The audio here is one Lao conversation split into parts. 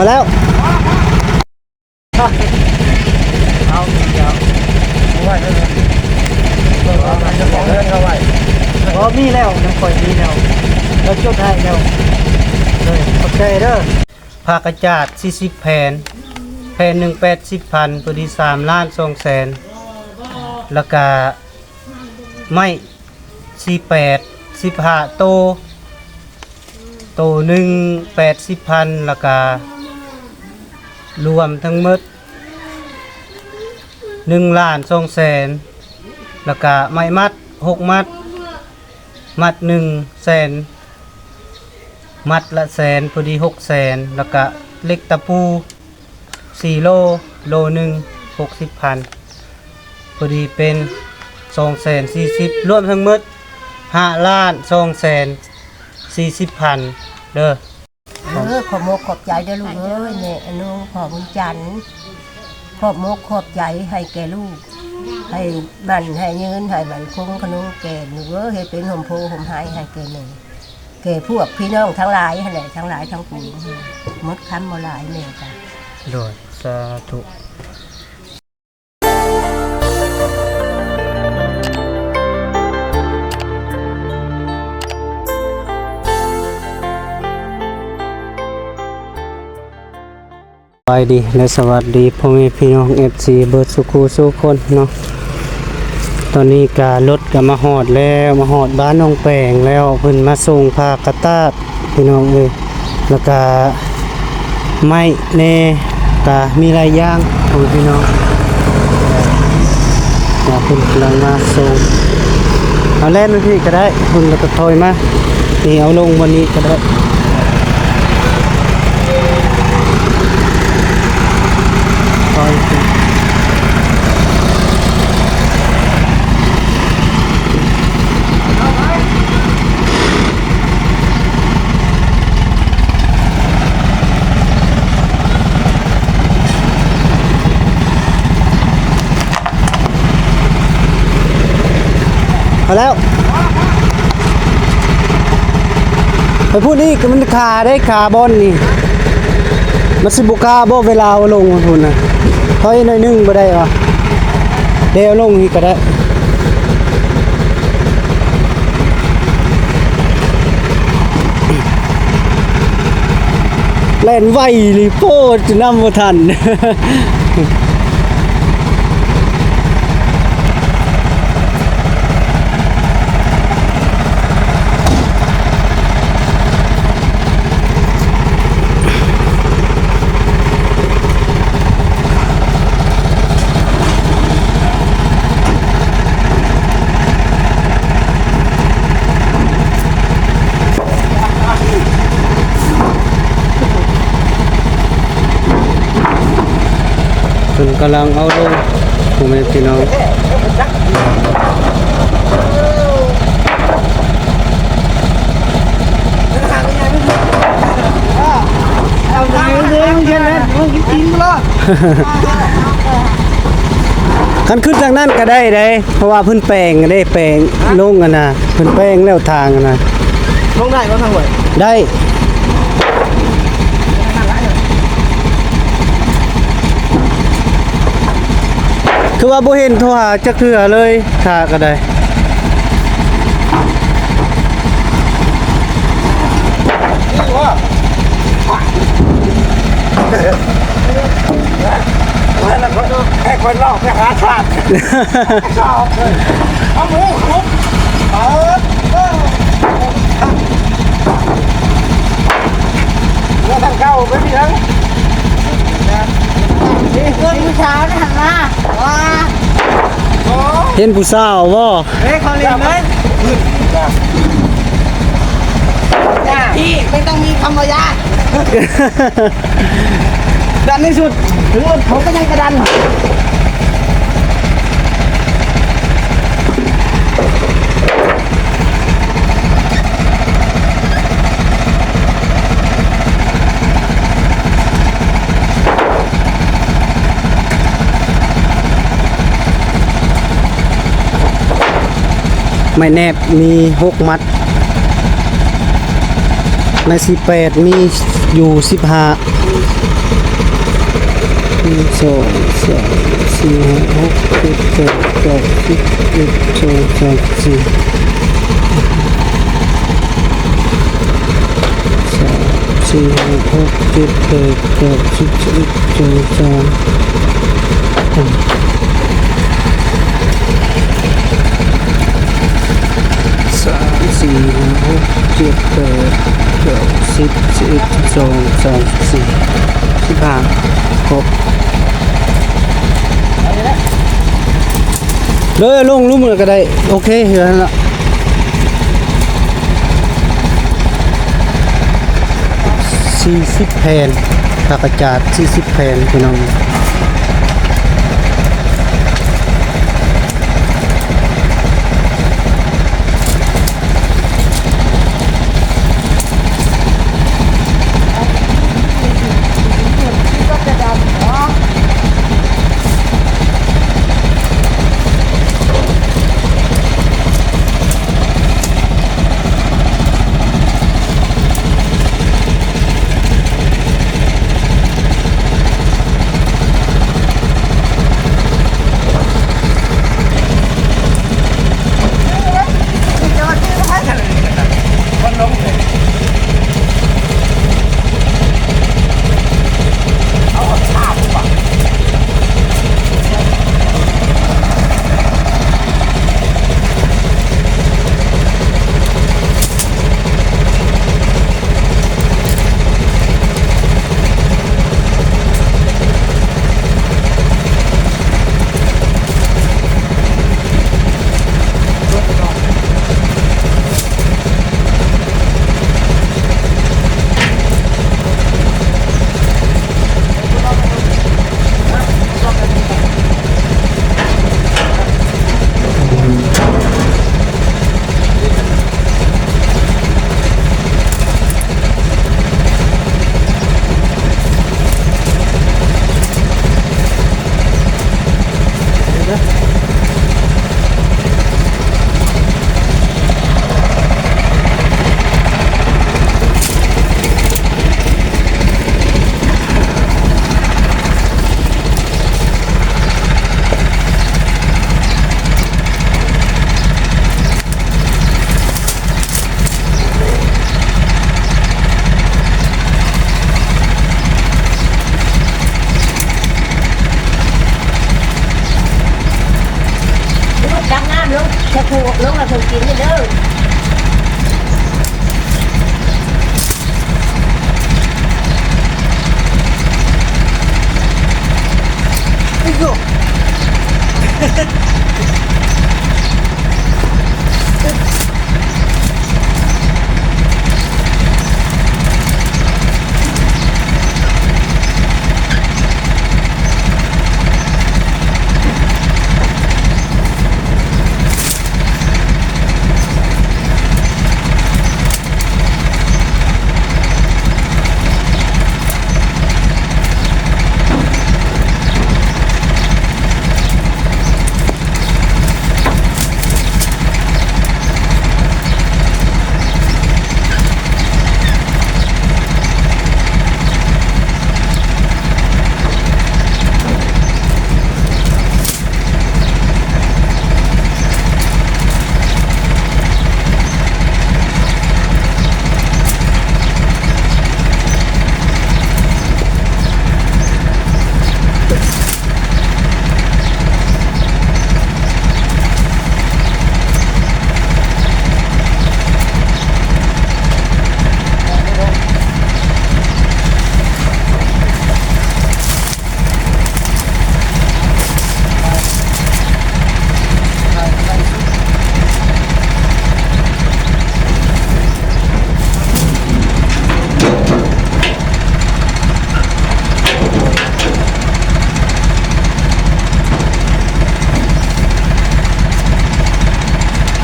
ແລ້ວ ເອົາດຽວ ບໍ່ໄວ້ເລີຍ ເອີ ເອົາໄວ້ ເອົາໄວ້ ບໍ່ມີແລ້ວ ຍັງຄ່ອຍມີແລ້ວ ລາວຈົດໃຫ້ແລ້ວ ເອີ ຂອບໃຈເດີ. ຜ້າກະຈາດສີ່ສິບແຜ່ນ ແຜ່ນໜຶ່ງແປດສິບພັນ ພໍດີສາມລ້ານສອງແສນ ແລ້ວກະໄມ້ສີ່ແປດ ສິບຫ້າໂຕ ໂຕໜຶ່ງແປດສິບພັນ ແລ້ວກະລວມທັງໝົດໜຶ່ງລ້ານສອງແສນ ແລ້ວກະໄມ້ມັດຫົກມັດ ມັດໜຶ່ງແສນ ມັດລະແສນ ພໍດີຫົກແສນ ແລ້ວກະເຫຼັກຕະປູສີ່ໂລ ໂລໜຶ່ງຫົກສິບພັນ ພໍດີເປັນສອງແສນສີ່ສິບ ລວມທັງໝົດຫ້າລ້ານສອງແສນສີ່ສິບພັນເດີ. ເອີ ຂອບມົກຂອບໃຈເດີລູກເອີຍ ແມ່ອານຸ ພໍ່ບຸນຈັນ ຂອບມົກຂອບໃຈໃຫ້ແກ່ລູກ ໃຫ້ໝັ້ນໃຫ້ຍືນ ໃຫ້ໝັ້ນຄົງຂະໜົງແກ່ລູກເອີຍ ໃຫ້ເປັນຮົ່ມໂພຮົ່ມໄຮໃຫ້ແກ່ແມ່ ແກ່ພວກພີ່ນ້ອງທັງຫຼາຍຫັ້ນແຫຼະ ທັງຫຼາຍທັງປວງ ໝົດຄຳບໍ່ຫຼາຍແມ່ຈ້າ. ໂດຍ ສາທຸ. ສະບາຍດີ ແລະ ສະຫວັດດີພໍ່ແມ່ພີ່ນ້ອງ ເອັຟຊີ ເບິດສູ່ຄູ່ສູ່ຄົນເນາະ. ຕອນນີ້ກະລົດກະມາຮອດແລ້ວ ມາຮອດບ້ານໜອງແປງແລ້ວ ເພິ່ນມາສົ່ງຜ້າກະຕາດ ພີ່ນ້ອງເອີຍ ແລ້ວກະໄມ້ແດ່ ກະມີຫຼາຍຢ່າງ ໂອ້ຍ ພີ່ນ້ອງ ວ່າເພິ່ນກຳລັງມາສົ່ງ. ເອົາແລ່ນມາພີ້ກະໄດ້ ເພິ່ນແລ້ວກະຖອຍມາ ນີ້ ເອົາລົງບ່ອນນີ້ກະໄດ້ ຖອຍ. ເອົາແລ້ວ ໄປພຸ້ນອີກ ມັນຄາໄດ້ ຄາບ່ອນນີ້ ມັນຊິບໍ່ກ້າບໍ່ ເວລາເອົາລົງພຸ້ນນະ ຖອຍໜ້ອຍໜຶ່ງບໍ່ໄດ້ຫວາ ແຕ່ເອົາລົງນີ້ກະໄດ້. ແລ່ນໄວອີ່ຫຼີໂພດ ຈົນນຳບໍ່ທັນ. ເພິ່ນກຳລັງເອົາລົງ ພໍ່ແມ່ພີ່ນ້ອງ. ຄັນຂຶ້ນທາງນັ້ນກະໄດ້ເດ້ ເພາະວ່າເພິ່ນແປງເດ້ ແປງລົງຫັ້ນນະ ເພິ່ນແປງແລ້ວທາງຫັ້ນນະ. ລົງໄດ້ບໍ່ທາງຫ້ວຍ? ໄດ້. ຄືວ່າບໍ່ເຫັນໂທຫາຈັກເທື່ອເລີຍ ຖ້າກະໄດ້. ໃຫ້ຄົນລອກໄປຫາຊາດ ຊາດເລີຍ ເອົາມືຂຸດ ເປີດ ເປີດ ເມື່ອທາງເກົ່າໄປເບິ່ງ ນີ້ ເພິ່ນຜູ້ສາວຫັ້ນນະ ວ່າ ເຫັນຜູ້ສາວບໍ່? ເອີ ເຂົາຫຼິ້ນເລີຍ ຢ່າ ພີ່ ໄມ່ຕ້ອງມີຄຳວ່າຢ່າ ດັນທີ່ສຸດ ເຖິງລົດເຂົາກະຍັງກະດັນ. ໄມ້ແນບມີຫົກມັດ. ໃນສີ່ແປດມີຢູ່ສິບຫ້າ ໜຶ່ງ ສອງ ສາມ ສີ່ ຫ້າ ຫົກ ເຈັດ ແປດ ເກົ້າ ສິບ ສິບເອັດ ສິບສອງ ສິບສາມ ສິບສີ່ ສາມ ສີ່ ຫ້າ ຫົກ ເຈັດ ແປດ ເກົ້າ ສິບ ສິບເອັດ ສິບສອງ ສາມ ສາມ ສີ່ ຫ້າ ຫົກ ເຈັດ ແປດ ເກົ້າ ສິບ ສິບເອັດ ສິບສອງ ສິບສາມ ສິບສີ່ ສິບຫ້າ ຄົບ ເດີ ລົງລຸ່ມກໍໄດ້ ໂອເຄ ເຮືອນລະ ສີ່ສິບແຜ່ນ ຜັກກະຈາດສີ່ສິບແຜ່ນ ພີ່ນ້ອງ. ຕັກນ້ຳລົງ ຊະໂຄກລົງ ແລ້ວເພິ່ນກິນເດີ.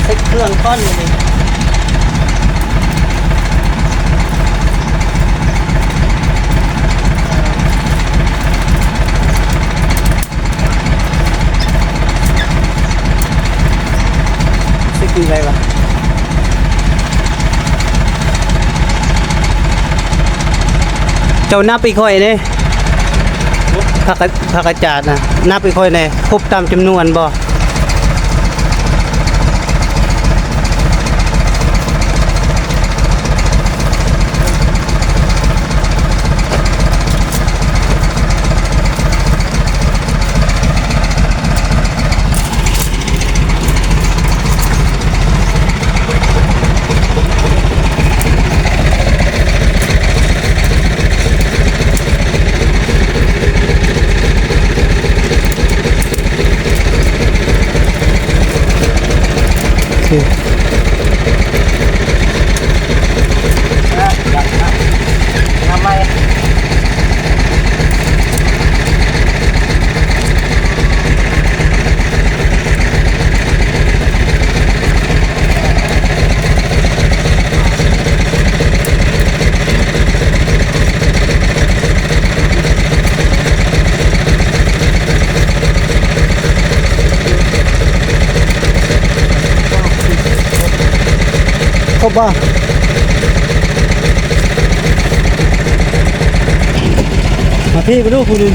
ໃສ່ເຄື່ອງກ່ອນນີ້ ຊິກິນໄດ້ບໍ່? ເຈົ້ານັບໃຫ້ຂ້ອຍແດ່ ຜັກກະ ຜັກກະຈາດນະ ນັບໃຫ້ຂ້ອຍແດ່ ຄົບຕາມຈຳນວນບໍ່? ຄົບບໍ່? ມາພີ້ມາດູຜູ້ໜຶ່ງ.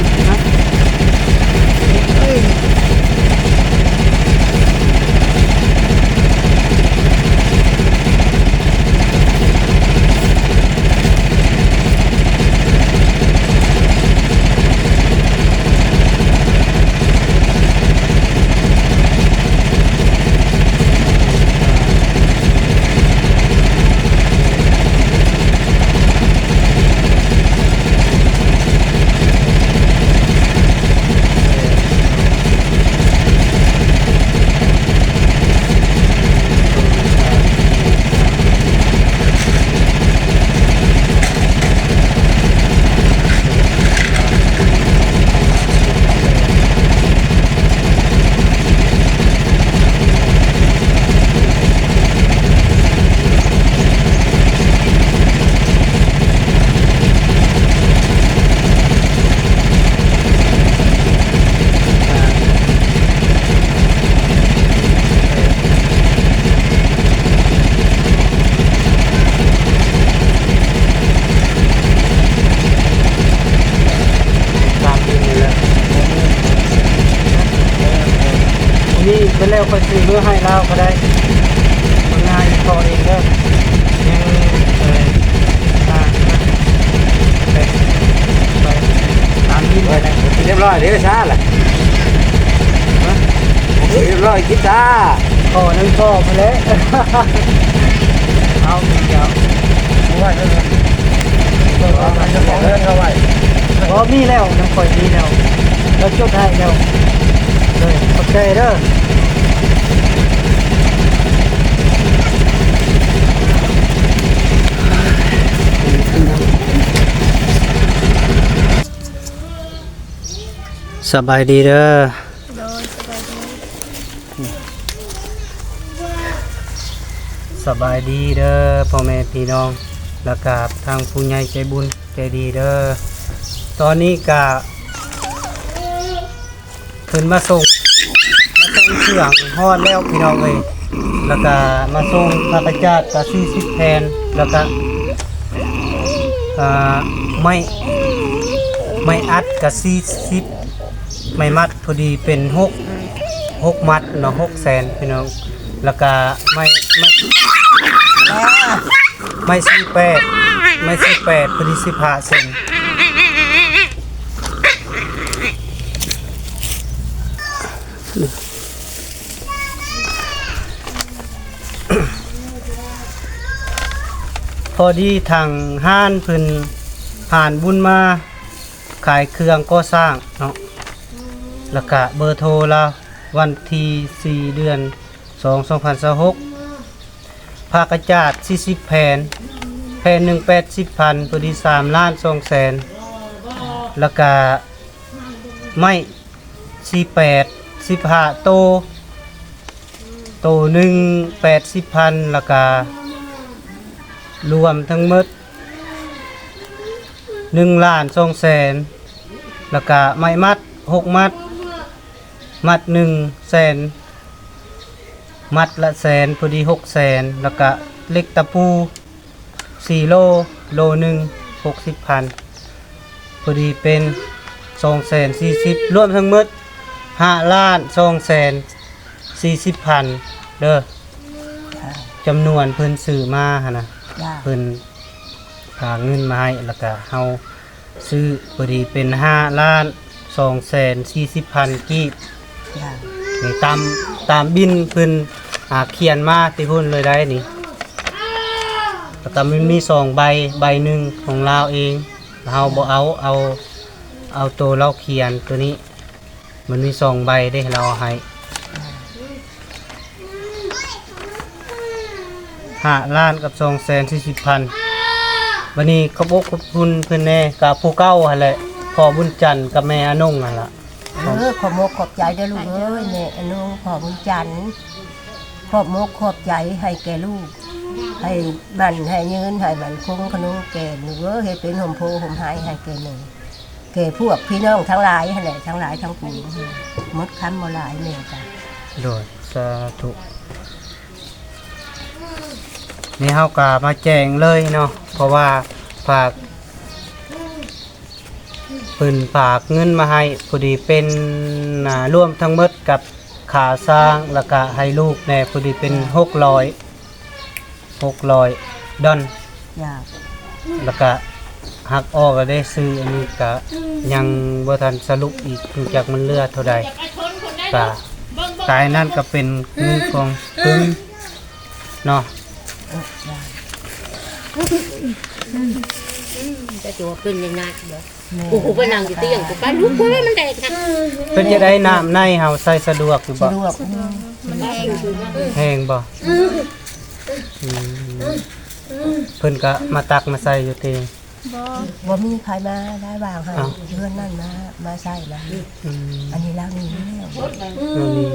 ອັນນີ້ໄປແລ້ວ ຂ້ອຍຊິເມືອໃຫ້ລາວກໍໄດ້ ມັນງ່າຍພໍເອງເດີ. ຍັງ ເອີ ຕາມ ໄປ ໄປ ຕາມທີ່ ໂອ້ຍ ຮຽບຮ້ອຍເດ້ ຊ້າລະ ຮະ ຮຽບຮ້ອຍ ຄິດຊ້າ ຂໍນຳພໍ່ພຸ້ນແຫຼະ ເອົາ ດຽວ ບໍ່ໄຫວແລ້ວ ເອີ ເອົາໄປ ເອົາໄປ ເອົາໄປ ບໍ່ ມີແລ້ວ ນຳຂ້ອຍມີແລ້ວ ລາວຈົດໃຫ້ແລ້ວ ເອີ ຂອບໃຈເດີ. ສະບາຍດີເດີ. ໂດຍ ສະບາຍດີ ສະບາຍດີເດີພໍ່ແມ່ພີ່ນ້ອງ ແລ້ວກະທາງຜູ້ໃຫຍ່ໃຈບຸນໃຈດີເດີ. ຕອນນີ້ກະ ເພິ່ນມາສົ່ງ ມາສົ່ງເຄື່ອງຮອດແລ້ວພີ່ນ້ອງເອີຍ ແລ້ວກະມາສົ່ງຜ້າກະຈາດກະສີ່ສິບແຜ່ນ ແລ້ວກະ ອ່າ ໄມ້ ໄມ້ອັດກະສີ່ສິບ ໄມ້ມັດພໍດີເປັນຫົກ ຫົກມັດເນາະ ຫົກແສນພີ່ນ້ອງ ແລ້ວກະໄມ້ ໄມ້ ໄມ້ສີ່ແປດ ໄມ້ສີ່ແປດ ພໍດີສິບຫ້າເຊັນ. ພໍດີທາງຮ້ານເພິ່ນຜ່ານບຸນມາຂາຍເຄື່ອງກໍ່ສ້າງເນາະ ແລ້ວກະເບີໂທລາວ ວັນທີສີ່ ເດືອນສອງ ສອງພັນຊາວຫົກ ຜ້າກະຈາດສີ່ສິບແຜ່ນ ແຜ່ນໜຶ່ງແປດສິບພັນ ພໍດີສາມລ້ານສອງແສນ ແລ້ວກະໄມ້ສີ່ແປດ ສິບຫ້າໂຕ ໂຕໜຶ່ງແປດສິບພັນ ແລ້ວກະລວມທັງໝົດໜຶ່ງລ້ານສອງແສນ ແລ້ວກະໄມ້ມັດຫົກມັດ ມັດໜຶ່ງແສນ ມັດລະແສນ ພໍດີຫົກແສນ ແລ້ວກະເຫຼັກຕະປູສີ່ໂລ ໂລໜຶ່ງຫົກສິບພັນ ພໍດີເປັນສອງແສນສີ່ສິບ ລວມທັງໝົດຫ້າລ້ານສອງແສນສີ່ສິບພັນເດີ. ຈ້າ ຈຳນວນເພິ່ນຊື້ມາຫັ້ນນະ ຈ້າ ເພິ່ນຝາກເງິນມາໃຫ້ ແລ້ວກະເຮົາຊື້ ພໍດີເປັນຫ້າລ້ານສອງແສນສີ່ສິບພັນກີບ. ຈ້າ ນີ້ຕາມ ຕາມບິນເພິ່ນ ອ່າ ຂຽນມາແຕ່ພຸ້ນເລີຍໄດ໋ນີ້. ແລ້ວກະມັນມີສອງໃບ ໃບໜຶ່ງຂອງລາວເອງ ເຮົາບໍ່ເອົາ ເອົາ ເອົາໂຕລາວຂຽນໂຕນີ້. ມັນມີສອງໃບເດ້ ລາວໃຫ້ຫ້າລ້ານກັບສອງແສນສີ່ສິບພັນ. ບັດນີ້ຂອບອົກຂອບຄຸນເພິ່ນແດ່ ກະຜູ້ເກົ່າຫັ້ນແຫຼະ ພໍ່ບຸນຈັນກັບແມ່ອານົງຫັ້ນລະ. ເອີ ຂອບມົກຂອບໃຈເດີລູກເອີຍ ແມ່ອານົງ ພໍ່ບຸນຈັນ ຂອບມົກຂອບໃຈໃຫ້ແກ່ລູກ ໃຫ້ໝັ້ນໃຫ້ຍືນ ໃຫ້ໝັ້ນຄົງຂະໜົງແກ່ລູກເອີຍ ໃຫ້ເປັນຮົ່ມໂພຮົ່ມໄຮໃຫ້ແກ່ແມ່ ແກ່ພວກພີ່ນ້ອງທັງຫຼາຍຫັ້ນແຫຼະ ທັງຫຼາຍທັງປວງ ໝົດຄຳບໍ່ຫຼາຍແມ່ກະ. ໂດຍ ສາທຸ. ນີ້ເຮົາກະມາແຈ້ງເລີຍເນາະ ເພາະວ່າຝາກ ເພິ່ນຝາກເງິນມາໃຫ້ ພໍດີເປັນ ອ່າ ລວມທັງໝົດກັບຄ່າຊ່າງ ແລ້ວກະໃຫ້ລູກແດ່ ພໍດີເປັນຫົກຮ້ອຍ ຫົກຮ້ອຍດອນ. ຈ້າ ແລ້ວກະຫັກອອກແລ້ວເດ້ ຊື້ອັນນີ້ກະຍັງບໍ່ທັນສະຫຼຸບອີກ ຮູ້ຈັກມັນເຫຼືອເທົ່າໃດ. ກະ ກາຍນັ້ນກະເປັນເງິນຂອງເພິ່ນເນາະ. ເອີ ຈ້າ ຈະຕົວເພິ່ນຍັງໜັກເດີ. ແມ່ ກູ ກູໄປນັ່ງຢູ່ຕຽງ ກູໄປລຸກ ກູວ່າມັນແດດນະ. ເປັນຈັ່ງໃດ ນ້ຳໃນເຮົາໃຊ້ສະດວກຢູ່ບໍ່? ສະດວກ ມັນແຫ້ງ ແຫ້ງບໍ່? ອືມ ເພິ່ນກະມາຕັກມາໃສ່ຢູ່ຕິ? ບໍ່ ບໍ່ມີໃຜມາໄດ້ວາງໃຫ້. ອ້າວ ເຮືອນນັ້ນມາ ມາໃສ່ລະ. ອືມ ອັນນີ້ລາວມີແລ້ວ ລາວມີ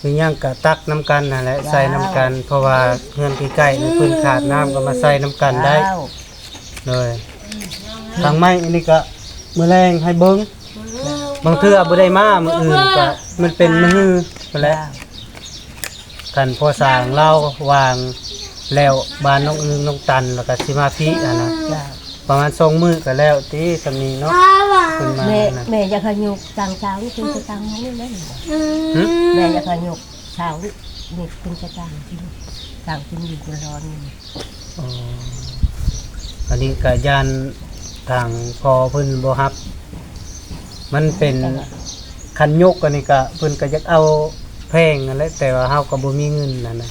ມີຫຍັງກະຕັກນຳກັນຫັ້ນແຫຼະ ເຈົ້າ ໃສ່ນຳກັນ ເພາະວ່າເຮືອນໃກ້ໆນີ້ເພິ່ນຂາດນ້ຳກະມາໃສ່ນຳກັນໄດ້. ເຈົ້າ ໂດຍ ທາງໄມ້ອັນນີ້ກະມື້ແລງໃຫ້ເບິ່ງ ບາງເທື່ອບໍ່ໄດ້ມາ ມື້ອື່ນກະມັນເປັນມື້ຫັ້ນແຫຼະ. ຄັນພໍ່ຊ່າງລາວວາງແລ້ວ ບ້ານນ້ອງອຶ່ງ ນ້ອງຕັນ ແລ້ວກະຊິມາພີ້ຫັ້ນນະ. ປະມານສອງມື້ກະແລ້ວຕິ ສ່ຳນີ້ເນາະ. ເພິ່ນມາ ແມ່ ແມ່ຢາກໃຫ້ຍົກຕ່າງຊາວນີ້ເປັນສະຕາງເຮົານີ້ແຫຼະ. ຫຶ? ແມ່ຢາກໃຫ້ຍົກຊາວນີ້ເປັນສະຕາງ ຕ່າງກິນດີກິນຮ້ອນນີ້. ອໍ ອັນນີ້ກະຢ້ານທາງພໍ່ເພິ່ນບໍ່ຮັບ ມັນເປັນ ຄັນຍົກອັນນີ້ກະ ເພິ່ນກະຢາກເອົາແພງຫັ້ນແຫຼະ ແຕ່ວ່າເຮົາກະບໍ່ມີເງິນຫັ້ນນະ.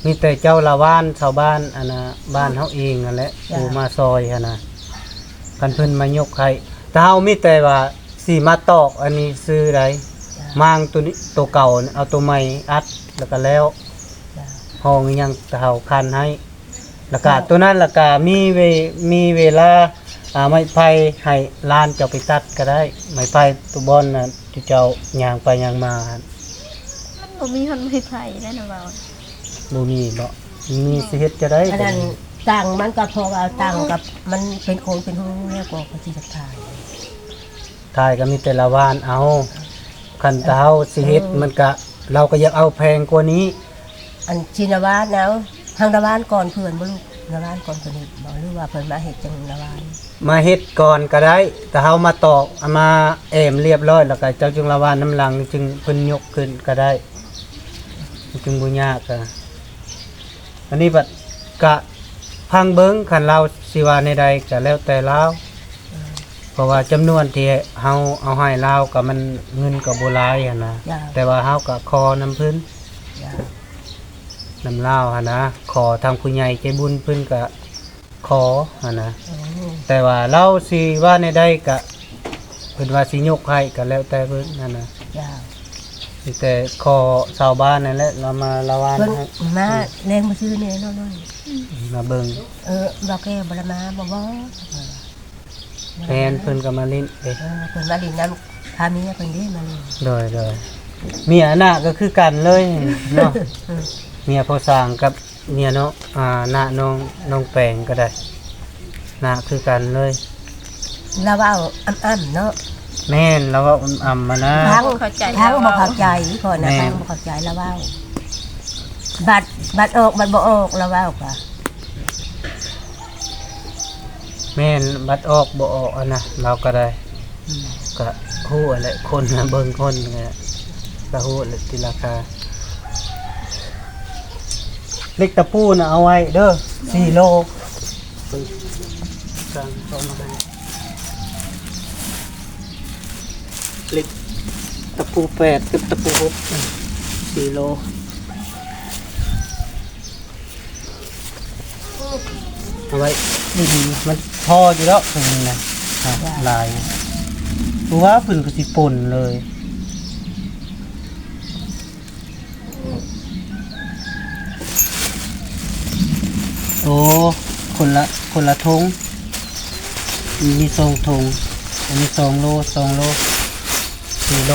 ມີແຕ່ເຈົ້າລະວານ ຊາວບ້ານອັນນະ ບ້ານເຮົາເອງຫັ້ນແຫຼະ ຜູ້ມາຊ່ອຍຫັ້ນນະ. ຄັນເພິ່ນມາຍົກໃຫ້ ແຕ່ເຮົາມີແຕ່ວ່າຊິມາຕອກອັນນີ້ຊື່ໃດ ມ້າງໂຕນີ້ ໂຕເກົ່າ ເອົາໂຕໃໝ່ອັດ ແລ້ວກະແລ້ວ. ຫ້ອງອີ່ຫຍັງເຮົາຄັນໃຫ້ ແລ້ວກະ ໂຕນັ້ນ ແລ້ວກະມີເວ ມີເວລາ ອ່າ ໄມ້ໄຜ່ໃຫ້ຫຼານເຈົ້າໄປຕັດກະໄດ້ ໄມ້ໄຜ່ໂຕບ່ອນນັ້ນ ທີ່ເຈົ້າຍ່າງໄປຍ່າງມາຫັ້ນ. ມັນບໍ່ມີຮອດໄມ້ໄຜ່ແລ້ວນະເວົ້າ. ບໍ່ມີບໍ? ມີຊິເຮັດຈັ່ງໃດ? ອັນນັ້ນ ຕັງມັນກະພໍເອົາ ຕັງກະມັນເປັນໂຄນເປັນຮູແລ້ວ ກະຊິຈັກຖ່າຍ ຖ່າຍກະມີແຕ່ລະວານເອົາ. ຄັນແຕ່ເຮົາຊິເຮັດ ມັນກະ ລາວກະຢາກເອົາແພງກວ່ານີ້. ອັນຊິລະວານເອົາ ເຮົາລະວານກ່ອນເພິ່ນບໍ່ລູກ? ລະວານກ່ອນເພິ່ນເຮັດບໍ່ ຫຼືວ່າເພິ່ນມາເຮັດຈັ່ງລະວານ? ມາເຮັດກ່ອນກະໄດ້ ແຕ່ເຮົາມາຕອກ ເອົາມາແອ້ມລຽບຮ້ອຍ ແລ້ວກະເຈົ້າຈຶ່ງລະວານນຳຫຼັງ ຈຶ່ງເພິ່ນຍົກຂຶ້ນກະໄດ້ ຈຶ່ງບໍ່ຍາກ. ກະ ອັນນີ້ບັດກະຟັງເບິ່ງ ຄັນລາວຊິວ່າແນວໃດກະແລ້ວແຕ່ລາວ. ເພາະວ່າຈຳນວນທີ່ເຮົາເອົາໃຫ້ລາວກະມັນເງິນກະບໍ່ຫຼາຍຫັ້ນນະ. ແຕ່ວ່າເຮົາກະຂໍນຳເພິ່ນ ນຳລາວຫັ້ນນະ ຂໍທາງຜູ້ໃຫຍ່ໃຈບຸນເພິ່ນກະຂໍຫັ້ນນະ. ແຕ່ວ່າລາວຊິວ່າແນວໃດກະ ເພິ່ນວ່າຊິຍົກໃຫ້ກະແລ້ວແຕ່ເພິ່ນຫັ້ນນະ. ມີແຕ່ຂໍຊາວບ້ານນັ້ນແຫຼະ ລາວມາລະວານໃຫ້ ມາແລງມາຊື້ແດ່ນ້ອຍ ມາເບິ່ງ. ເອີ ບໍ່ແກ້ບໍ່ລະມາບໍ່ ບໍ່ ແມ່ນ ເພິ່ນກະມາຫຼິ້ນເດ້. ເອີ ເພິ່ນມາຫຼິ້ນນຳ ພາເມຍເພິ່ນເດ້ມາຫຼິ້ນ. ໂດຍ ໂດຍ ເມຍອະນະກະຄືກັນເລີຍເນາະ. ເມຍພໍ່ຊ່າງກັບເມຍເນາະ ອາ ນະນ້ອງ ນ້ອງແປງກະໄດ້ ນະຄືກັນເລີຍ. ລາວເວົ້າອຳໆເນາະ. ແມ່ນ ລາວເວົ້າອຳໆຫັ້ນນະ. ທາງ ທາງບໍ່ເຂົ້າໃຈ ຈ ທາງບໍ່ເຂົ້າໃຈ ຂ້ອຍນະ ທາງບໍ່ເຂົ້າໃຈລາວເວົ້າ. ບັດ ບັດອອກ ບັດບໍ່ອອກ ລາວເວົ້າກະ ແມ່ນ ບັດອອກບໍ່ອອກຫັ້ນນະ ລາວກໍໄດ້ ອືມ ກໍຮູ້ຫັ້ນແຫຼະ ຄົນນະ ເບິ່ງຄົນກໍ ກໍຮູ້ແຫຼະຕິລາຄາ. ເຫຼັກຕະປູນະເອົາໄວ້ເດີ ສີ່ໂລ ເບິ່ງ ກາງເອົາມາໃຫ້. ເຫຼັກຕະປູແປດກັບຕະປູຫົກ ສີ່ໂລ ເອົາໄວ້ດີໆ ມັນພໍຢູ່ດອກ ເພິ່ນນີ້ນະ ອ່າ ຫຼາຍ ເພາະວ່າເພິ່ນກໍຊິປົ່ນເລີຍ. ໂອ້ ຄົນລະ ຄົນລະຖົງ ມີສອງຖົງ ອັນນີ້ສອງໂລ ສອງໂລ ສີ່ໂລ.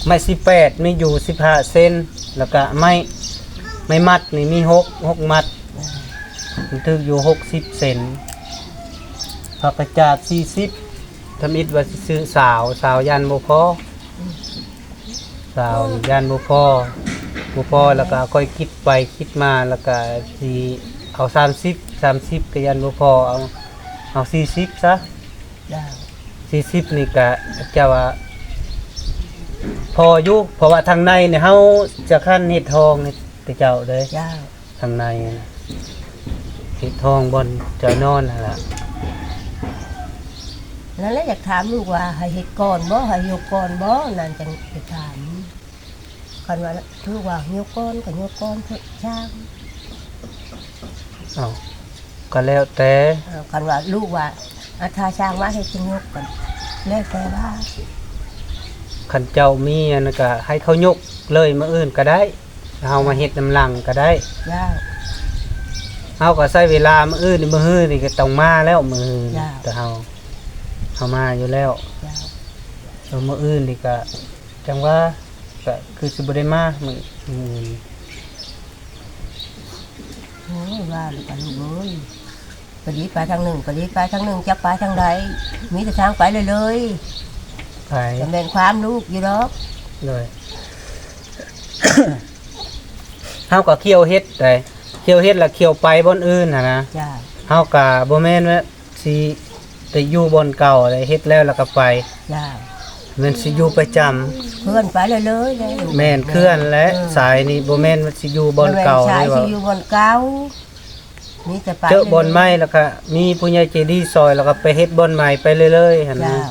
ໄມ້ສິບແປດມີຢູ່ສິບຫ້າເຊັນ ແລ້ວກະໄມ້ ໄມ້ມັດນີ້ມີຫົກ ຫົກມັດ ມັນຖືກຢູ່ຫົກສິບເຊັນ. ຜັກກະຈາດສີ່ສິບ ທຳອິດວ່າຊິຊື້ຊາວ ຊາວຢ້ານບໍ່ພໍ ຊາວຢ້ານບໍ່ພໍ ບໍ່ພໍ ແລ້ວກໍຄ່ອຍຄິດໄປຄິດມາ ແລ້ວກໍຊິເອົາສາມສິບ ສາມສິບກໍຢ້ານບໍ່ພໍ ເອົາ ເອົາສີ່ສິບຊະ ເຈົ້າ ສີ່ສິບນີ້ກະຈະວ່າພໍຢູ່ ເພາະວ່າທາງໃນນີ້ເຮົາຈະຄັນເຮັດຫ້ອງໃຫ້ແຕ່ເຈົ້າເດ້ ເຈົ້າ. ທາງໃນ ເຮັດຫ້ອງບ່ອນຈະນອນຫັ້ນລະ. ນັ້ນແຫຼະ ຢາກຖາມລູກວ່າໃຫ້ເຮັດກ່ອນບໍ່ ໃຫ້ຍົກກ່ອນບໍ່ ນັ້ນຈັ່ງໄປຖາມ. ຄັນວ່າ ຖືກວ່າຍົກກ່ອນກໍຍົກກ່ອນເຖາະ ຊ່າງ. ເອົ້າ ກໍແລ້ວແຕ່. ເອົ້າ ຄັນວ່າລູກວ່າ ອາ ຖ້າຊ່າງວ່າເຮັດ ຈຶ່ງຍົກ ກໍແລ້ວແຕ່ວ່າ. ຄັນເຈົ້າມີອັນນັ້ນ ກໍໃຫ້ເຂົາຍົກເລີຍມື້ອື່ນກໍໄດ້. ເຮົາມາເຮັດນຳຫຼັງກໍໄດ້ ເຈົ້າ. ເຮົາກໍໃຊ້ເວລາມື້ອື່ນ ມື້ຮືນີ້ກໍຕ້ອງມາແລ້ວ ມື້ຮື ເຈົ້າ ແຕ່ເຮົາ ເຮົາມາຢູ່ແລ້ວ ເຈົ້າ. ແລ້ວມື້ອື່ນນີ້ກໍຈັ່ງວ່າ ກໍຄືຊິບໍ່ໄດ້ມາມື້ ມື້ອື່ນ. ໂອ້ຍ ວ່າແລ້ວກໍລູກເອີຍ ກໍດີໄປທາງໜຶ່ງ ກໍດີໄປທາງໜຶ່ງ ຈັກໄປທາງໃດ ມີແຕ່ທາງໄປເລີຍໆ ໄປ ກໍແມ່ນຄວາມລູກຢູ່ດອກ ໂດຍ. ເຮົາກໍຂ້ຽວເຮັດໄດ໋ ຂ້ຽວເຮັດລະຂ້ຽວໄປບ່ອນອື່ນຫັ້ນນະ ເຈົ້າ. ເຮົາກໍບໍ່ແມ່ນວ່າຊິໄດ້ຢູ່ບ່ອນເກົ່າ ໄດ້ເຮັດແລ້ວລະກໍໄປ ເຈົ້າ. ແມ່ນຊິຢູ່ປະຈຳ ເຄື່ອນໄປເລື້ອຍໆ ແມ່ນເຄື່ອນແຫຼະ ເອີ ສາຍນີ້ບໍ່ແມ່ນວ່າຊິຢູ່ບ່ອນເກົ່າ ບໍ່ແມ່ນສາຍຊິຢູ່ບ່ອນເກົ່າ ມີແຕ່ໄປເຈີບ່ອນໃໝ່ ແລ້ວກໍມີຜູ້ໃຫຍ່ໃຈດີຊ່ອຍ ແລ້ວກໍໄປເຮັດບ່ອນໃໝ່ໄປເລື້ອຍໆຫັ້ນນະ ເຈົ້າ.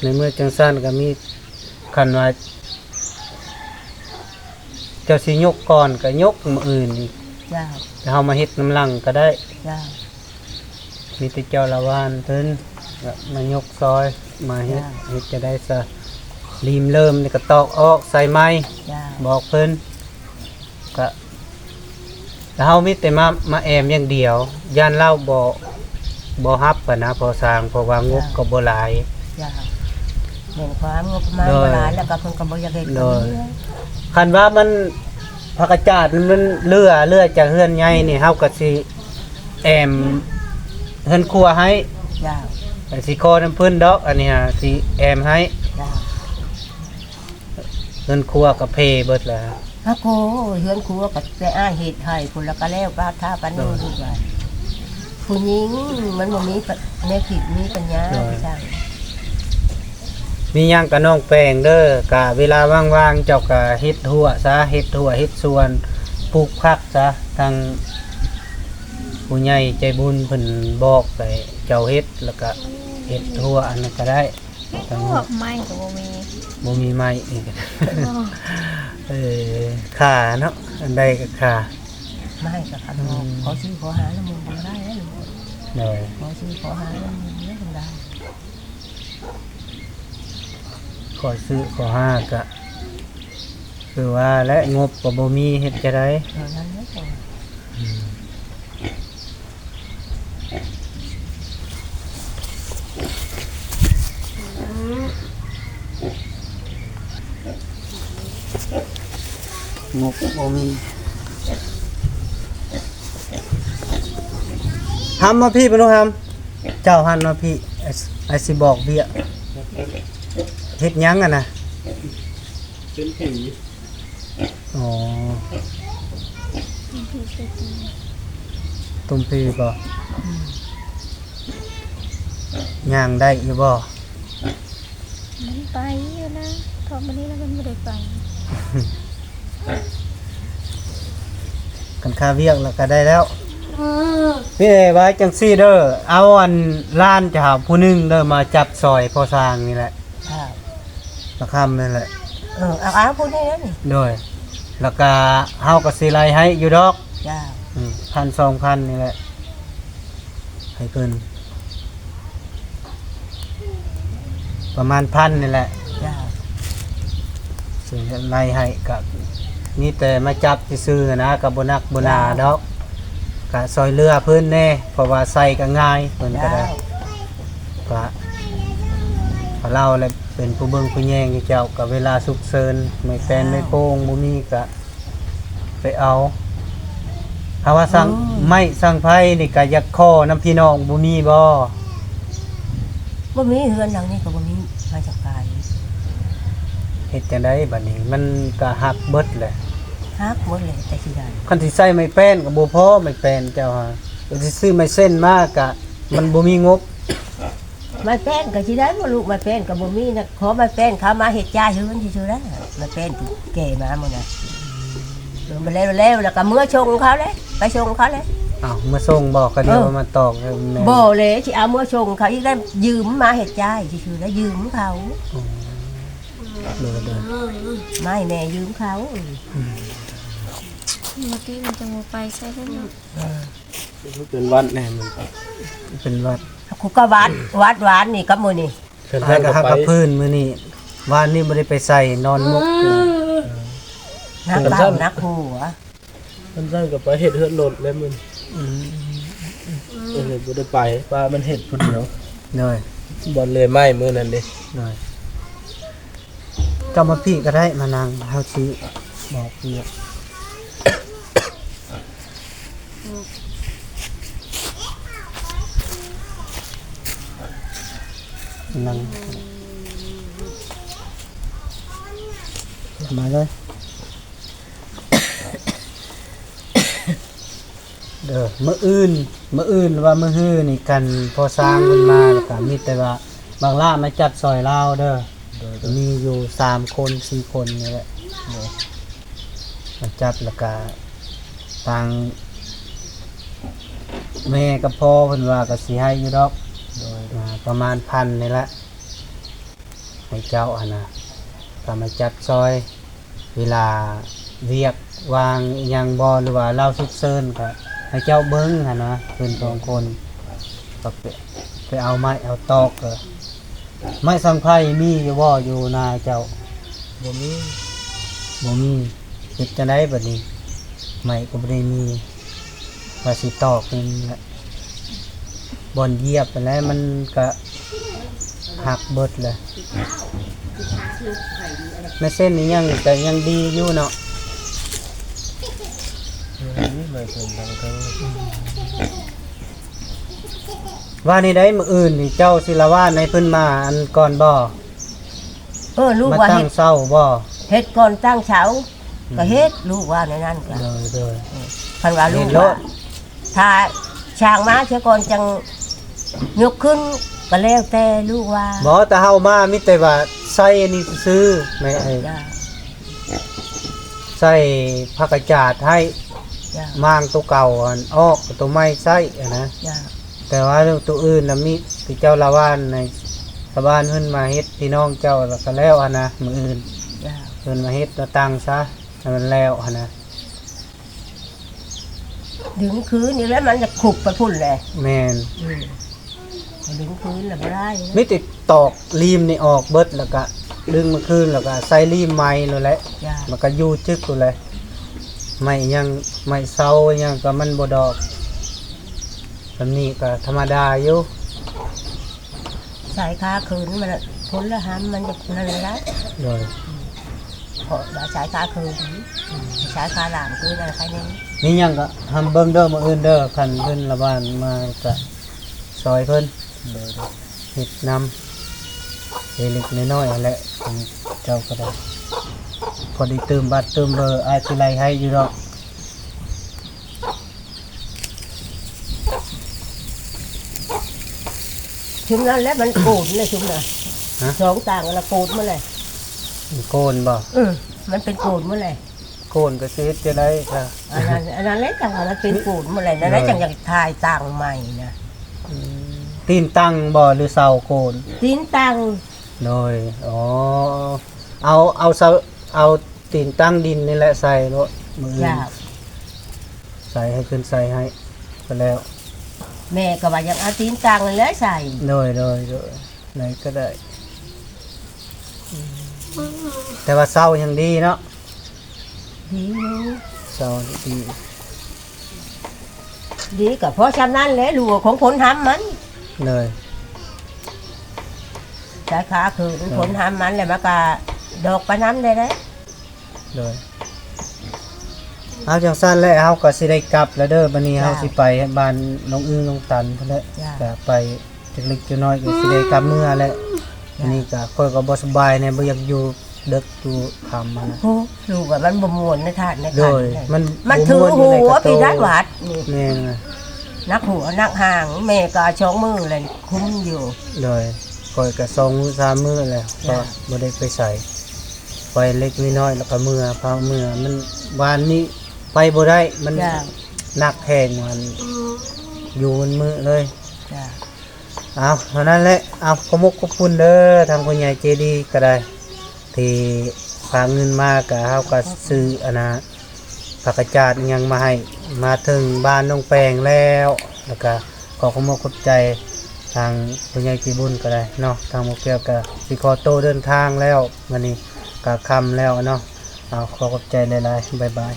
ໃນເມື່ອຈັ່ງຊັ້ນກໍມີ ຄັນວ່າເຈົ້າຊິຍົກກ່ອນກໍຍົກມື້ອື່ນອີກ ເຈົ້າ. ແຕ່ເຮົາມາເຮັດນຳຫຼັງກໍໄດ້ ເຈົ້າ. ມີແຕ່ເຈົ້າລະຫວ່ານເພິ່ນ ແລ້ວມາຍົກຊອຍ ມາເຮັດ ເຈົ້າ. ເຮັດຈະໄດ້ຊະ ລີມເລີ່ມນີ້ກໍຕອກອອກໃສ່ໃໝ່ ເຈົ້າ. ບອກເພິ່ນ ກະ ແລ້ວເຮົາມີແຕ່ມາ ມາແອ້ມຢ່າງດຽວ ຢ້ານລາວບໍ່ ບໍ່ຮັບຫັ້ນນະ ພໍ່ຊ່າງ ເພາະວ່າງົບກໍບໍ່ຫຼາຍ ເຈົ້າ. ແມ່ນຄວາມງົບປະມານ ໂດຍ ບໍ່ຫຼາຍ ແລ້ວກໍເພິ່ນກໍບໍ່ຢາກເຮັດ ໂດຍ. ຄັນວ່າມັນ ຜັກກະຈາດມັນເຫຼືອ ເຫຼືອຈາກເຮືອນໃຫຍ່ນີ້ ເຮົາກໍຊິແອ້ມເຮືອນຄົວໃຫ້ ເຈົ້າ. ກໍຊິຂໍນຳເພິ່ນດອກ ອັນນີ້ຫາຊິແອ້ມໃຫ້ ເຈົ້າ. ເຮືອນຄົວກໍເພເບິດແລ້ວ ອາໂກ ເຮືອນຄົວກໍແຕ່ອ້າຍເຮັດໃຫ້ພຸ້ນ ແລ້ວກໍແລ້ວປາດທາປານນີ້ ໂດຍ ລູກຫຼານ ຜູ້ຍິງມັນບໍ່ມີແນວຄິດມີປັນຍາ ໂດຍ ຄືຈັ່ງ ມີຫຍັງກໍນ້ອງແປງເດີ ກະເວລາວ່າງໆ ເຈົ້າກະເຮັດຮົ້ວຊະ ເຮັດຮົ້ວເຮັດສວນ ປູກຜັກຊະ ທາງຜູ້ໃຫຍ່ໃຈບຸນເພິ່ນບອກໃຫ້ເຈົ້າເຮັດ ແລ້ວກະເຮັດຮົ້ວອັນນັ້ນກໍໄດ້. ເຮັດພວກໄມ້ກໍບໍ່ມີ ບໍ່ມີໄມ້ອີກ ເອີ ຄ່າເນາະ ອັນໃດກໍຄ່າ ໄມ້ກໍຄັນ ອືມ ຂໍຊື້ຂໍຫານຳໝູ່ກໍບໍ່ໄດ້ເດ້ ໂດຍ ຂໍຊື້ຂໍຫານຳໝູ່ກໍບໍ່ໄດ້ ຂໍຊື້ຂໍຫາກໍຄືວ່າແຫຼະ ງົບກໍບໍ່ມີ ເຮັດຈັ່ງໃດ ເອີ ນັ້ນແຫຼະ ອືມ. ງົບບໍ່ມີ ຫຳມາພີ້ ປະນຸຫຳ ເຈົ້າຫັນມາພີ້ ອ້າຍ ອ້າຍຊິບອກເບ້ຍ ເຮັດຫຍັງຫັ້ນນະ ເປັນຜີ. ອໍ ມັນຄືເສດນີ້ ຕຸ້ມພີບໍ່? ອືມ ຍ່າງໄດ້ຢູ່ບໍ່? ມັນໄປຢູ່ນະ ເພາະມື້ນີ້ລະມັນບໍ່ໄດ້ໄປ. ຄັນຄາວຽກລະກະໄດ້ແລ້ວ. ເອີ ພີ່ເອ ວ່າຈັ່ງຊີ້ເດີ ເອົາອັນຫຼານເຈົ້າຜູ້ໜຶ່ງເດີ ມາຈັບຊ່ອຍພໍ່ຊ່າງນີ້ແຫຼະ. ລະຄຳນັ້ນແຫຼະ. ເອີ ເອົາ ເອົາຜູ້ນີ້ແຫຼະນີ້. ໂດຍ ລະກະເຮົາກະຊິໄລ່ໃຫ້ຢູ່ດອກ. ຈ້າ. ອືມ ພັນສອງພັນນີ້ແຫຼະ ໃຫ້ເພິ່ນ ປະມານພັນນີ້ແຫຼະ. ຈ້າ. ຊິໄລ່ໃຫ້ ກະມີແຕ່ມາຈັບຊື່ໆນະ ກະບໍ່ໜັກບໍ່ໜາດອກ. ກະຊ່ອຍເຫຼືອເພິ່ນແດ່ ເພາະວ່າໃສ່ກະງ່າຍ ເພິ່ນກະໄດ້. ເຈົ້າ. ກະ ກະລາວແຫຼະເປັນຜູ້ເບິ່ງຜູ້ແຍງຢູ່ເຈົ້າ. ກະເວລາສຸກເສີນ ໄມ້ແປ້ນ ເຈົ້າ ໄມ້ໂປ່ງບໍ່ມີກະໄປເອົາ. ຖ້າວ່າສັງ ອືມ ໄມ້ສັງໄຟນີ້ກະຢາກຂໍນຳພີ່ນ້ອງ ບໍ່ມີບໍ່? ບໍ່ມີ ເຮືອນຫຼັງນີ້ກະບໍ່ມີໃຜຈັດການ. ເຮັດຈັ່ງໃດບາດນີ້? ມັນກະຫັກເບິດແຫຼະ. ຫັກເບິດແຫຼະ ແຕ່ຊິໄດ້. ຄັນຊິໃຊ້ໄມ້ແປ້ນກະບໍ່ພໍ ໄມ້ແປ້ນເຈົ້າຫາ. ຊິຊື້ໄມ້ເສັ້ນມາກະມັນບໍ່ມີງົບ. ໄມ້ແປ້ນກະຊິໄດ້ບໍ່ລູກ? ໄມ້ແປ້ນກະບໍ່ມີນະ. ຂໍໄມ້ແປ້ນເຂົາມາເຮັດຈ້າຍເຮືອນຊື່ໆນະ. ໄມ້ແປ້ນທີ່ແກ່ມາມື້ນະ. ເອີ ມາແລ້ວ ແລ້ວ ແລ້ວກະເມືອສົ່ງເຂົາແຫຼະ ໄປສົ່ງເຂົາແຫຼະ. ອ້າວ ເມືອສົ່ງບໍ່? ກະດຽວ ເອີ ມາຕອກແລ້ວແມ່. ບໍ່ແຫຼະ ຊິເອົາເມືອສົ່ງເຂົາອີກແລ້ວ ຢືມມາເຮັດຈ້າຍຊື່ໆແລ້ວ ຢືມເຂົາ. ອໍ ໂດຍໆ ໄມ້ແມ່ຢືມເຂົາ. ອືມ ມື້ກີ້ມັນຈັ່ງບໍ່ໄປໃສເດ້ເນາະ. ເອີ ເປັນຫວັດແນ່ ມັນເປັນຫວັດ. ກູກະຫວັດ ຫວັດຫວານນີ້ກັບມື້ນີ້. ອ້າຍກະຮັກກະພື້ນມື້ນີ້ ຫວານນີ້ບໍ່ໄດ້ໄປໃສ ນອນໝົກ. ອືມ ໜັກເບົາ ໜັກຫົວ. ຄັນຊັ້ນກະໄປເຮັດເຮືອນໂລດແລ້ວມື້ນີ້. ອືມ ເອີ ບໍ່ໄດ້ໄປ ວ່າມັນເຮັດຜູ້ດຽວ. ໂດຍ ບ່ອນເລື່ອຍໄມ້ມື້ນັ້ນເດ້. ໂດຍ ເຈົ້າມາພີ້ກະໄດ້ ມານັ່ງ ເຮົາຊິບອກວຽກ. ນັ່ງ ມາເລີຍ. ເດີ ມື້ອື່ນ ມື້ອື່ນວ່າມື້ຮືນີ້ ຄັນພໍ່ຊ່າງເພິ່ນມາ ລະກະມີແຕ່ວ່າບັກຫຼ້າມາຈັບຊ່ອຍລາວເດີ. ໂດຍ ໂດຍ ມີຢູ່ສາມຄົນ ສີ່ຄົນນີ້ແຫຼະ. ໂດຍ ມາຈັບ ລະກະທາງແມ່ກັບພໍ່ເພິ່ນວ່າກະຊິໃຫ້ຢູ່ດອກ. ໂດຍ ອ່າ ປະມານພັນນີ້ແຫຼະ ໃຫ້ເຈົ້າຫັ້ນນະ ກະມາຈັບຊ່ອຍ. ເວລາວຽກວ່າງອີ່ຫຍັງບໍ່ ຫຼືວ່າລາວສຸກເສີນ ກະໃຫ້ເຈົ້າເບິ່ງຫັ້ນນະ ເພິ່ນສອງຄົນ ກະໄປ ໄປເອົາໄມ້ເອົາຕອກ. ເອີ ໄມ້ສັງໄຟມີຢູ່ບໍ່ ຢູ່ນາເຈົ້າ? ບໍ່ມີ ບໍ່ມີ. ເຮັດຈັ່ງໃດບາດນີ້? ໄມ້ກະບໍ່ໄດ້ມີ. ວ່າຊິຕອກນີ້ແຫຼະ ບ່ອນຢຽບຫັ້ນແຫຼະ ມັນກະຫັກເບິດແຫຼະ. ແມ່ເສັ້ນນີ້ຍັງ ກະຍັງດີຢູ່ເນາະ. ວ່າແນວໃດ ມື້ອື່ນນີ້ເຈົ້າຊິລະວານໃຫ້ເພິ່ນມາອັນກ່ອນບໍ່? ເອີ ລູກວ່າເຮັດ ມາຕັ້ງເສົາບໍ່? ເຮັດກ່ອນຕັ້ງເສົາ ອືມ ກະເຮັດ ລູກວ່າແນວນັ້ນກະ ໂດຍ ໂດຍ ເອີ ຄັນວ່າລູກວ່າ ຖ້າຊ່າງມາເສຍກ່ອນຈັ່ງຍົກຂຶ້ນ ກະແລ້ວແຕ່ລູກວ່າ. ບໍ່ ແຕ່ເຮົາມາມີແຕ່ວ່າໃສ່ອັນນີ້ຊື່ໆ ແມ່ເອີຍ. ໃສ່ຜ້າກະຈາດໃຫ້ ມ້າງໂຕເກົ່າອັນອອກ ໂຕໃໝ່ໃສ່ຫັ້ນນະ. ແຕ່ວ່າໂຕອື່ນນະ ມີແຕ່ເຈົ້າລະວານໃຫ້ຊາວບ້ານເພິ່ນມາເຮັດ ພີ່ນ້ອງເຈົ້າ ລະກະແລ້ວຫັ້ນນະ. ມື້ອື່ນເພິ່ນມາເຮັດ ມາຕັ້ງຊະ ໃຫ້ມັນແລ້ວຫັ້ນນະ. ດຶງຄືນອີກແລ້ວ ມັນຈະຄຸບໄປພຸ້ນແຫຼະ. ແມ່ນ ອືມ ດຶງຄືນລະບໍ່ໄດ້. ມີແຕ່ຕອກລີມນີ້ອອກເບິດ ລະກະດຶງມາຄືນ ລະກະໃສ່ລີມໃໝ່ໂລດແຫຼະ. ລະກະຢູ່ຈຶກໂລດແຫຼະ. ໄມ້ຫຍັງ ໄມ້ເສົາຫຍັງກະມັນບໍ່ດອກ. ແບບນີ້ກະທຳມະດາຢູ່. ສາຍຄາຄືນມັນ ພົນລະຫຳມັນຈະນັ້ນລະ. ໂດຍ ເພາະວ່າສາຍຄາຄືນ ສາຍຄາຫຼາມຄືນັ້ນໃຄແນ່. ມີຫຍັງກະຫຳເບິ່ງເດີ ມື້ອື່ນເດີ ຄັນເພິ່ນລະວານມາກະຊ່ອຍເພິ່ນ. ໂດຍ ເຮັດນຳເລັກໆນ້ອຍໆຫັ້ນແຫຼະ ເຈົ້າກະໄດ້ ພໍໄດ້ຕື່ມບັດຕື່ມເບີ ອ້າຍຊິໄລ່ໃຫ້ຢູ່ດອກ. ຊຸມນັ້ນແຫຼະມັນໂກນເລີຍ ຊຸມນັ້ນ ຮະ? ສອງຕ່າງລະໂກນໝົດເລີຍ. ມັນໂກນບໍ່? ເອີ ມັນເປັນໂກນໝົດເລີຍ. ໂກນກໍຊິເຮັດຈັ່ງໃດກະ ອັນນັ້ນ ອັນນັ້ນແຫຼະ ຈັ່ງວ່າມັນເປັນໂກນໝົດເລີຍ ນັ້ນແຫຼະ ໂດຍ ຈັ່ງຢາກຖ່າຍຕັ້ງໃໝ່ນະ. ອືມ ຕີນຕັ້ງບໍ່ ຫຼືເສົາໂກນ? ຕີນຕັ້ງ. ໂດຍ ອໍ ເອົາ ເອົາເສົາ ເອົາຕີນຕັ້ງດິນນີ້ແຫຼະໃສ່ໂລດ ມື້ອື່ນ ເຈົ້າ ໃສ່ໃຫ້ ຂຶ້ນໃສ່ໃຫ້ກໍແລ້ວ. ແມ່ກໍວ່າຢາກເອົາຕີນຕັ້ງນັ້ນແຫຼະໃສ່. ໂດຍ ໂດຍ ໂດຍ ໃດກໍໄດ້ ແຕ່ວ່າເສົາຍັງດີເນາະ. ດີຢູ່ ເສົາດີ ດີກໍພໍຊ່ຳນັ້ນແຫຼະ ຫຼວຂອງຜົນຫຳມັນ. ໂດຍ ສາຍຂາຄືນ ໂດຍ ຜົນຫຳມັນ ແລ້ວມັນກໍດອກໄປນຳໄດ້ແຫຼະ. ໂດຍ ເອົາ ຈັ່ງຊັ້ນແຫຼະ ເຮົາກໍຊິໄດ້ກັບແລ້ວເດີ ບັດນີ້ເຮົາ ເຈົ້າ ຊິໄປບ້ານນ້ອງອຶ່ງນ້ອງຕັນພຸ້ນແຫຼະ. ເຈົ້າ ກໍໄປຈັກເລັກຈັກນ້ອຍກໍຊິໄດ້ກັບເມືອແຫຼະ. ເຈົ້າ ອັນນີ້ກໍຂ້ອຍກໍບໍ່ສະບາຍແດ່ ບໍ່ຢາກຢູ່ເດິກຢູ່ຄ່ຳຫັ້ນນະ. ໂອ້ ລູກວ່າມັນບໍ່ມ່ວນໃນທາດໃນຂັນ. ໂດຍ ມັນ ມັນຖືຫົວພິດຫວັດນີ້. ແມ່ນ ໜັກຫົວໜັກຫາງ ແມ່ກໍສອງມື້ແລ້ວຄຸມຢູ່. ໂດຍ ຂ້ອຍກໍສອງມື້ສາມມື້ແລ້ວ ເຈົ້າ ກໍບໍ່ໄດ້ໄປໃສ ໄປເລັກນ້ອຍ ແລ້ວກໍເມືອ ພາເມືອ ມັນ ວານນີ້ໄປບໍ່ໄດ້ ມັນ ເຈົ້າ ໜັກແຮງ ມັນຢູ່ມັນມື້ເລີຍ. ເຈົ້າ ເອົາ ເທົ່ານັ້ນແຫຼະ ເອົາ ຂອບມຸກຂອບຄຸນເດີ ທາງຜູ້ໃຫຍ່ໃຈດີກໍໄດ້ ທີ່ຝາກເງິນມາ ກະເຮົາກໍຊື້ອັນນະ ຜັກກະຈາດຫຍັງມາໃຫ້ ມາເຖິງບ້ານນ້ອງແປງແລ້ວ ແລ້ວກະຂໍຂອບມຸກຂອບໃຈທາງຜູ້ໃຫຍ່ໃຈບຸນກໍໄດ້ເນາະ. ທາງໝໍແກ້ວກໍຊິຂໍໂຕເດີນທາງແລ້ວ ມື້ນີ້ກໍຄ່ຳແລ້ວເນາະ. ເອົາ ຂໍຂອບໃຈຫຼາຍໆ ບາຍບາຍ.